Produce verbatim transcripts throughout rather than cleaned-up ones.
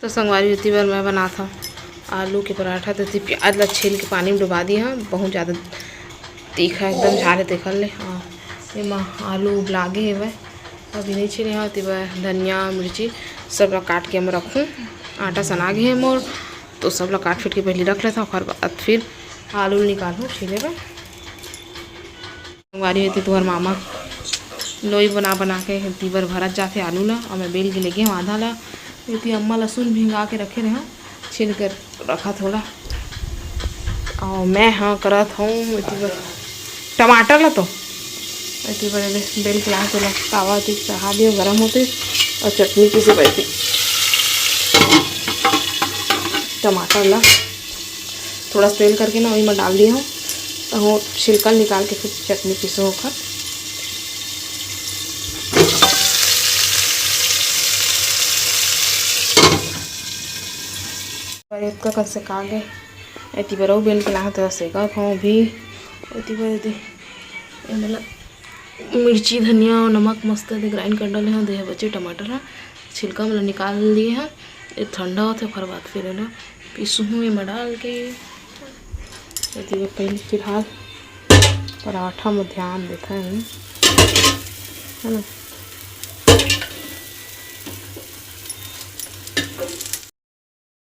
तो संगवारी, एती बर मैं बनात हव आलू के पराठा। तो एती प्याज ला छील के पानी में डुबा दिए हव, बहुत ज़्यादा तीखा एकदम झारे तेखर ले। हाँ, एमा आलू उबला गे हेवय, अभी नहीं छीले हव। एती बर धनिया, मिर्ची सब ला काट के हम रखूँ। आटा सना गे हे मोर, तो सब ला काट फिट के पहले रख लेथव, ओकर बाद फिर आलू ल निकालहूँ छीले बर। संगवारी, एती तुहर मामा लोई बना बना के एती बर भरत जाथे आलू ला, अउ मैं बेल के लेगे हव आधा ला। एती अम्मा लसुन भिंगा के रखे रहे, छील के रखत होला। अउ मैं ह करत हूँ एती बर टमाटर ला, तो एती बर एदे बेल के लाके ला तावा एती चढ़ा दियो, गरम होते, अउ चटनी पीसे बैठे टमाटर ला। थोड़ा सा तेल करके ना वही में डाल दिए हूँ, तो वो छिलका निकाल के फिर चटनी पीसो ओकर। और एक का से कागे एती बर अउ बेल के लाहत सेका खाओ भी। एती बर दे, ए, मतलब मिर्ची, धनिया अउ नमक मस्त दे ग्राइंड कर डाले हव। दे बचे टमाटर ह, छिलका मन ल निकाल लिए हव। ये ठंडा होथे, ओकर बाद फिर एला पीसहूँ एमा डाल के। एती बर पहले फिलहाल पराठा में ध्यान देथन, है ना।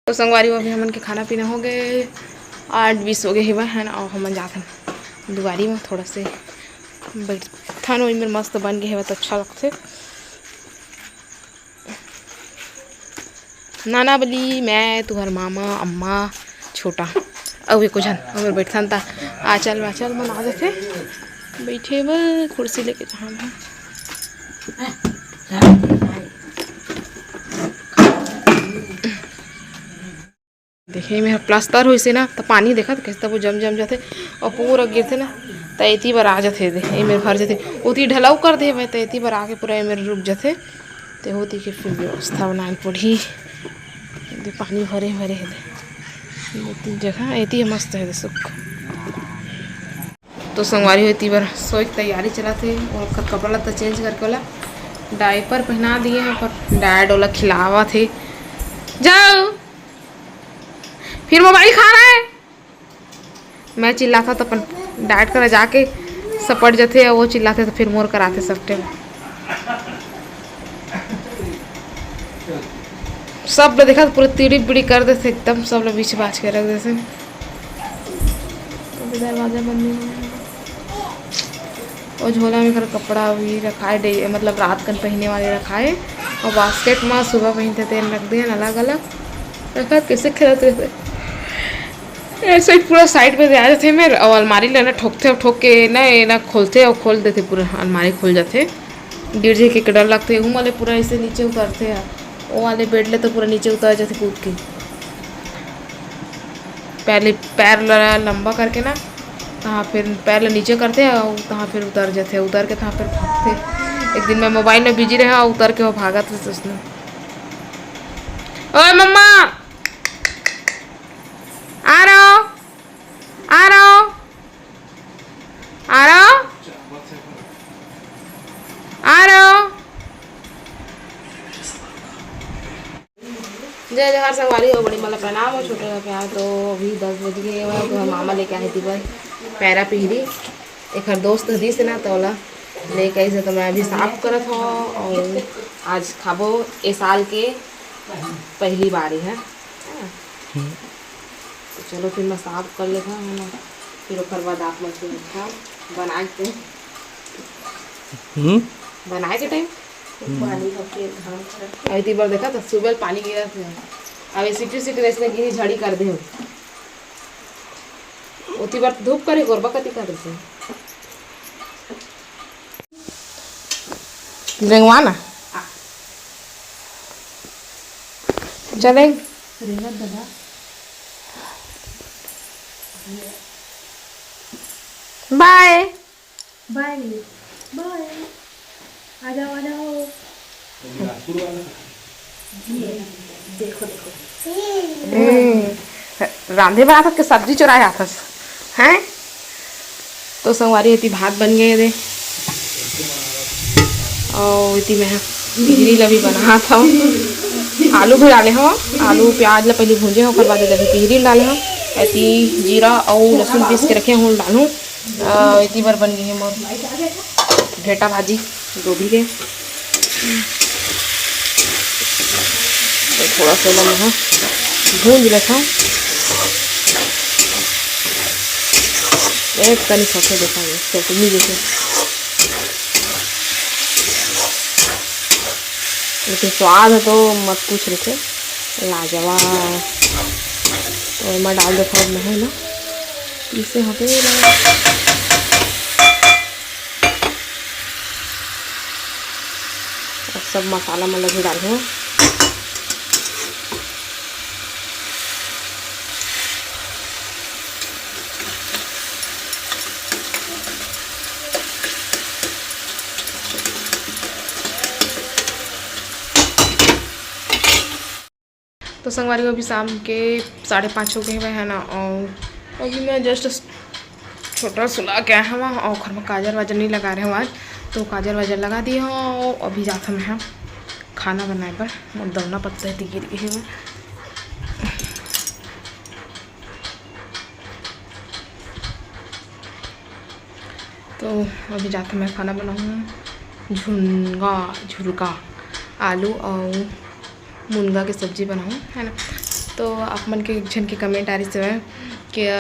तो संगवारी हो, अभी हमन के खाना पीना हो गए, आठ बीस हो गए हेवय, है ना। अउ हमन जाथन दुआरी में थोड़ा से बैठथन, ओही मेर मस्त बन गए हेवय तो अच्छा लगथे। नाना बली, मैं, तुहर मामा, अम्मा, छोटा, अउ एको झन, ओमेर बैठथन ता आचल वाचल मन आ जाथे बैठे बर कुर्सी लेके जहाँ भी। देखे, एमेर प्लास्टर होइसे ना, त पानी देखत कैसे तब वो जम जम जाथे अउ पूरा गिरथे ना, त एती बर आ जाथे दे, एमेर भर जाथे। ओती ढलाऊ कर दे हवय, त एती बर आके पूरा एमेर रुक जाथे। ते होती के फिर व्यवस्था बनाए पड़ही। दे पानी भरे भरे हे दे, दो तीन जगह एती मस्त हे दे सुख। तो संगवारी हो, एती बर सोए के तैयारी चलत हे। ओकर कपड़ा लत्ता चेंज करके ओला डायपर पहना दिए हैं, पर डैड ओला खिलावत हे। जाओ, फिर मोबाइल खा रहा है। मैं चिल्लाथव तो अपन डैड करा जाके सपट जथे, अउ वो चिल्लाथे तो फिर मोर कराथे सब टाइम। सब ल देखा तो पूरा तिड़ी बिड़ी कर देथे एकदम, सब ल बीछ बाछ के रख देथे। अभी दरवाजा बंद नहीं होना है। और झोला में घर कपड़ा भी रखाए, डे-, मतलब रात कन पहने वाले रखाए, और बास्केट में सुबह पहनते तेन रख दिए अलग अलग। देखा कैसे खेलत रहते, ऐसे ही पूरा साइड में दे आ जाते मेरे, और अलमारी लेना ठोकते, ठोक के ना, ये ना खोलते और खोल देते, पूरा अलमारी खोल जाते। गिर जाए के डर लगथे, एहू वाले पूरा ऐसे नीचे उतरथे, वो वाले बेड ले तो पूरा नीचे उतर जाथे कूद के। पहले पैर ल लंबा करके ना, तहाँ फिर पैर ल नीचे करथे, और तहाँ फिर उतर जाथे, उतर के तहाँ फिर भागथे। एक दिन मैं मोबाइल में बिजी रहे, और उतर के वो भागत रहे उसने। ओए मम्मा, आ रहा हूँ, आ रहा हूँ। आ रहा हो? आ रहा हो? जय जोहार संगवारी हो, बड़ी मला प्रणाम हो, छोटे का प्यार। तो अभी दस बज गए हुए हैं, तो हम मामा लेके आए थी बस पैरा पिहरी, एक हर दोस्त दिस ना, तो ओला लेके आई से, तो मैं अभी साफ करत हूँ और आज खाबो ए साल के पहली बारी है। तो चलो फिर मैं साफ कर लेता हूँ ना, फिर ओकर बाद आप मन के अच्छा बना के हम्म। बनाए के टाइम पानी भर के धान कर। अभी ती बार देखा तो सुबह पानी गिरा थे, अभी सिटी सिटी रेस ने गिरी झड़ी कर दे। ओती बार धूप करे गोरबा कती कर देते। रेंगवा ना। चले। रेंगत दादा। बाय। बाय। बाय। आ जाओ, आ जाओ। देखो, देखो। हम्म। रांधे बनाथस के सब्जी चुराए आथस, हैं? तो संगवारी, एती भात बन गए दे, और एती मैं बिजली ला भी बनात हूँ, आलू भी डाले हूँ, आलू प्याज ला पहले भूंजे हूँ, ओकर बाद एदे पिहरी ल डाले हूँ। एती जीरा अउ लहसुन पीस के रखे हूँ, डालूँ। अ, एती बर बन गई है मोर भेटा भाजी गोभी के। तो थोड़ा सा एला मैं भूंज लेता हूँ। एक कनी सरसों देखा, चटनी जैसे, लेकिन स्वाद ह तो मत पूछ रहिथे, लाजवाब। तो एमा डाल देथव अब मैं ह ना, पीसे हवे ला। अब सब मसाला मन ला भी डालहूँ। तो संगवारी हो, अभी शाम के साढ़े पाँच हो गए हवय, है ना, और अभी मैं just छोटा सुला के आए हवं और घर में काजर वाजर नहीं लगा रहे हवं आज, तो काजर वाजर लगा दिए हवं और अभी जात हवं मैं खाना बनाए बर। मोर दौना पत्ता एती गिर गए हवय। तो अभी जाके मैं खाना बनाऊँ, झुनगा, झुरका, आलू और मुनगा के सब्जी बनाऊँ, है ना। तो आप मन के एक झन के कमेंट आ रही से कि, अ,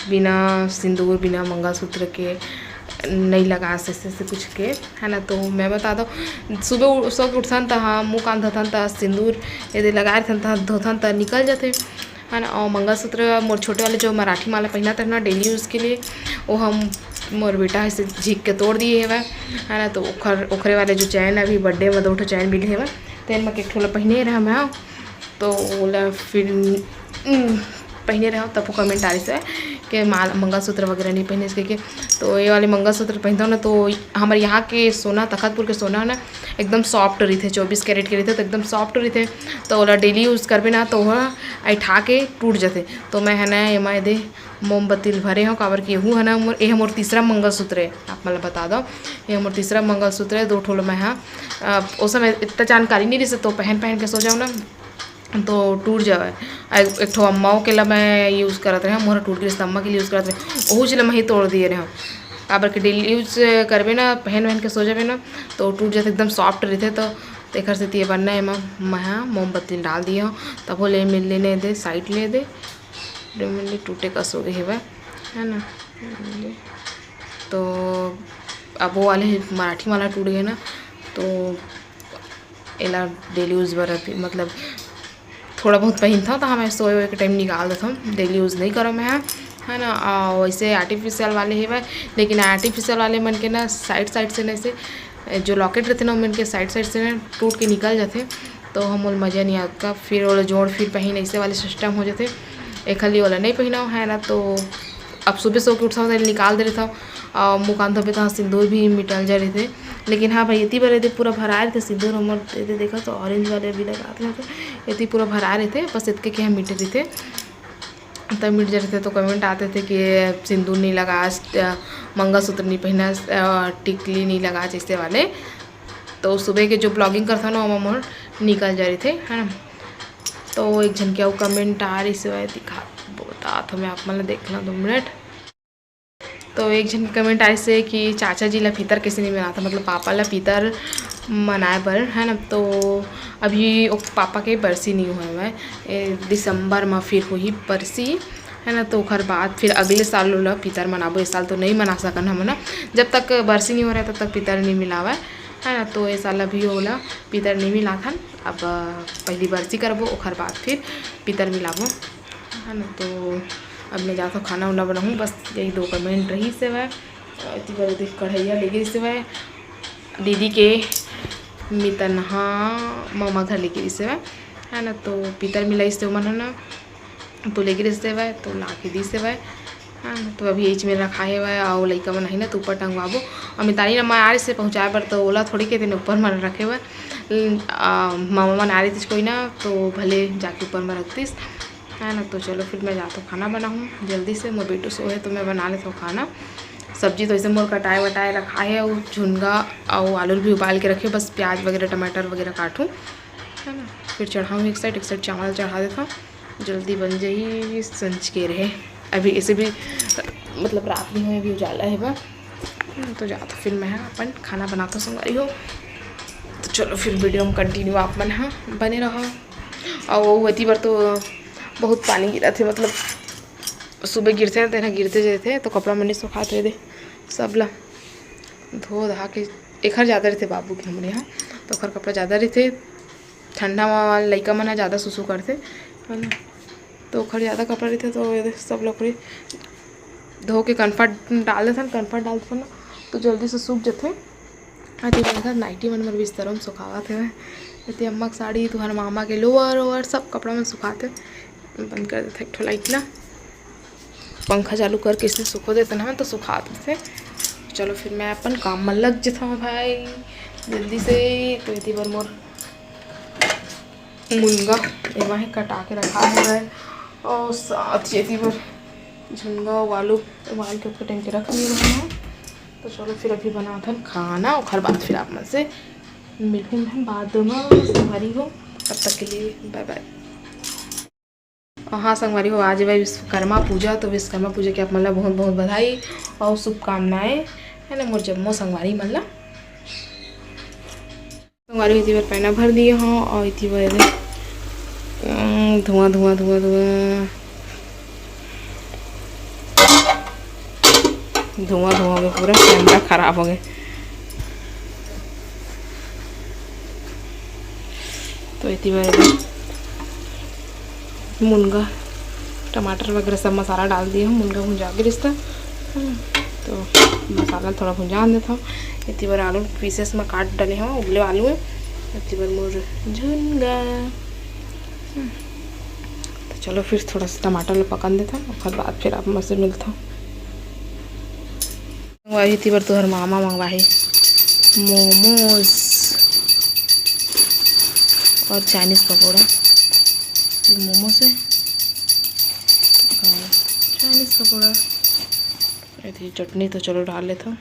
बिना सिंदूर, बिना मंगलसूत्र के नहीं लगा से, से, से कुछ के, है ना। तो मैं बता दो, सुबह उ-, सो के उठथन त, हाँ, मुँह कान धोथन त सिंदूर यदि लगाए रथन त धोथन त निकल जाथे, है ना। और मंगलसूत्र मोर छोटे वाले जो मराठी माला पहनत रहे ना डेली यूज़ के लिए, वो हम मोर बेटा ऐसे झीक के तोड़ दिए हवय, है ना। तो ओखर ओखरे वाले जो चैन अभी बर्थडे में दो ठो चैन मिले हवय, तेन में के एक ठो ला पहने रहे मैं, तो ओला फिर, उम, पहने रहे तब वो कमेंट आ रही से कि माल मंगलसूत्र वगैरह नहीं पहने इसके के। तो ये वाले मंगलसूत्र पहनता हूँ ना, तो हमारे यहाँ के सोना, तखतपुर के सोना है ना, एकदम सॉफ्ट रहिथे, चौबीस कैरेट के रहिथे, तो एकदम सॉफ्ट रहिथे। तो ओला डेली यूज़ करबे ना, तो ओह ऐठा के टूट जथे। तो मैं है ना, एमा एदे मोमबत्ती ल भरे हूँ, काबर कि एहू है ना मोर, एह मोर तीसरा मंगलसूत्र है, आप मन ल बता दो, एह मोर तीसरा मंगलसूत्र है। दो ठो ल मैं हा, अ, ओ समय इतना जानकारी नहीं रहिस, तो पहन पहन के सो जाओ ना, तो टूट जावे। आ एक, एक ठो अम्मा के ला मैं यूज़ करत रहे, मोर टूट गिस, अम्मा के लिए यूज़ करत रहे, ओहू चीज ला मैं ही तोड़ दिए रहे। काबर कि डेली यूज़ करबे ना, पहन वहन के सो जाबे ना, तो टूट जाथे, एकदम सॉफ्ट रहिथे। तो तेखर सेती ये बनना है, एमा मैं हा मोमबत्ती डाल दिए हूँ, तभो ले मिल लेने दे, साइड ले दे, ले मिल ले, टूटे कस हो गए हेवय, है ना। तो अब वो वाले मराठी वाला टूट गए ना, तो एला डेली यूज़ बर अभी, मतलब, थोड़ा बहुत पहिनथव, तो हमें सोए हुए के टाइम निकाल देथव, डेली यूज़ नहीं करो मैं, है ना। आ, वैसे आर्टिफिशियल वाले ही भाई, लेकिन आर्टिफिशियल वाले मन के ना साइड साइड से ना ऐसे जो लॉकेट रहते ना, मन के साइड साइड से ना टूट के निकल जाते, तो हम ओला मज़ा नहीं आता। फिर ओला जोड़, फिर पहिन, ऐसे वाले सिस्टम हो जाते। एक खाली ओला नहीं पहिनाव है ना, तो अब सुबह सो के उठथव, तो निकाल दे रहथव। और मुँह कान धोबे, तो हाँ, सिंदूर भी मिटल जा रहिथे। लेकिन हाँ भाई, एती बर एदे पूरा भराए रहिथे सिंदूर हमर, एदे देखा तो ऑरेंज वाले अभी लगात रहिथे, एती पूरा भराए रहिथे, बस एतके के हम मिटे रहिथे, तब मिट जा रहिथे। तो कमेंट आते थे कि सिंदूर नहीं लगास, अ, मंगलसूत्र नहीं पहना, अ, टिकली नहीं लगास, ऐसे वाले। तो सुबह के जो ब्लॉगिंग करता ना, ओमा मोर निकल जा रहिथे, है ना। तो एक झन के अउ कमेंट आ रहिस हवय, दिखा, बतात हवं मैं आप मन ल, देख लो दो मिनट। तो एक झन कमेंट आइस हे कि चाचा जी ला पितर कइसे नहीं मनाता, मतलब पापा ला पितर मनाए बर, है ना। तो अभी ओ पापा के बरसी नहीं होए हवय, ए, दिसंबर म फिर होही बरसी, है ना। तो ओखर बाद फिर अगले साल ओला पितर मनाबो, इस साल तो नहीं मना सकन हमन ना, जब तक बरसी नहीं हो रहा तब तक पितर नहीं मिलावय, है ना। तो ए साल अभी ओला पितर नहीं मिलाथन, अब पहली बरसी करबो, ओखर बाद फिर पितर मिलाबो, है ना। तो अब मैं जाथव खाना उना बनाहूँ, बस यही दो कमेंट रहिस हवय। एती बर देख कढ़ैया लेगे रहिस हवय, दीदी के मितनहा ममा घर लेगे रहिस हवय, है ना। तो पितर मिलाइस हे ओमन ह ना, तो लेगे रहिस हवय, तो ला के दिस हवय, है ना। तो अभी एच में रखा हवय, अउ लइका मन आही ना, तो ऊपर टंगवाबो। अउ मितानी ला मैं आ रहिस हे पहुँचाए बर, तो ओला थोड़ी के दिन ऊपर मन रखे हवय। आ, मामा मन आ रहिस कोई ना, तो भले जाके ऊपर में रख दिस। है ना। तो चलो फिर मैं जाथव खाना बनाहूँ जल्दी से, मोर बेटू सोए हे तो मैं बना लेथव खाना। सब्जी तो ऐसे मोर कटाए वटाए रखा हे, अउ झुनगा अउ आलू भी उबाल के रखे, बस प्याज वगैरह टमाटर वगैरह काटूँ, है ना। फिर चढ़ाऊँ एक साइड, एक साइड चावल चढ़ा देथव, जल्दी बन जाही। संझ के रहे, अभी ऐसे भी मतलब रात नहीं हुई, अभी उजाला हे बा। तो जात फिर मैं अपन खाना बनात हव संगवारी हो। तो चलो फिर वीडियो में कंटिन्यू आप मन ह बने रहो। और वो एती बर तो बहुत पानी गिरत हे, मतलब सुबह गिरथे ना, तेन ह गिरते जथे, तो कपड़ा मन नहीं सुखात रहे दे, सब ला धो धा के। एखर ज़्यादा रहिथे बाबू के, हमरे यहाँ तो ओखर कपड़ा ज़्यादा रहिथे। ठंडा म लइका मन ह ज़्यादा सुसु करथे, है ना, तो ओखर ज़्यादा कपड़ा रहिथे, तो ये सब ल ओकरे धो के कम्फर्ट डाल देथन। कम्फर्ट डालथन ना, तो जल्दी से सूख जथे। अति बढ़िया नाइटी मन मोर बिस्तर म सुखावत हवय। एती अम्मा के साड़ी, तुहर मामा के लोअर ओवर, सब कपड़ा मन सुखात हे। बंद कर देथे एक ठो लाइट ला। पंखा चालू करके इसे सुखो देते ना, तो सुखा देते। चलो फिर मैं अपन काम में लग जथव भाई जल्दी से। तो एती बर मोर मुनगा एमा हे कटा के रखा हवय, और साथ एती बर झुनगा आलू उबाल के कटिंग के रख लिए हवय। तो चलो फिर अभी बनाथन खाना, ओखर बाद फिर आप मन से मिलहूँ मैं बाद में संगवारी हो। तब तक के लिए बाय बाय। हाँ संगवारी हो, आज भाई विश्वकर्मा पूजा, तो विश्वकर्मा पूजा के आप मन ला बहुत बहुत बधाई और शुभकामनाएं, है ना, मोर जम्मो संगवारी मन ला। संगवारी हो, एती बर पैना भर दिए हव और एती बर, अम, धुआं धुआं धुआं धुआं धुआं धुआं हो गया, पूरा कैमरा खराब हो गया। तो एती बर मुनगा, टमाटर वगैरह सब मसाला डाल दिए हव, मुनगा भुंजा के रिश्ता। तो मसाला थोड़ा भुंजान देथव। एती बर आलू पीसेस में काट डाले हव, उबले आलू हे। एती बर मोर झुनगा। तो चलो फिर थोड़ा सा टमाटर ल पकन देथव, ओकर बाद फिर आप मन से मिलथव। वही ती बर तुहर मामा मंगवाही मोमोज और चाइनीज पकौड़ा। ये मोमोज है और चाइनीज पकौड़ा। एती चटनी तो चलो डाल लेथव।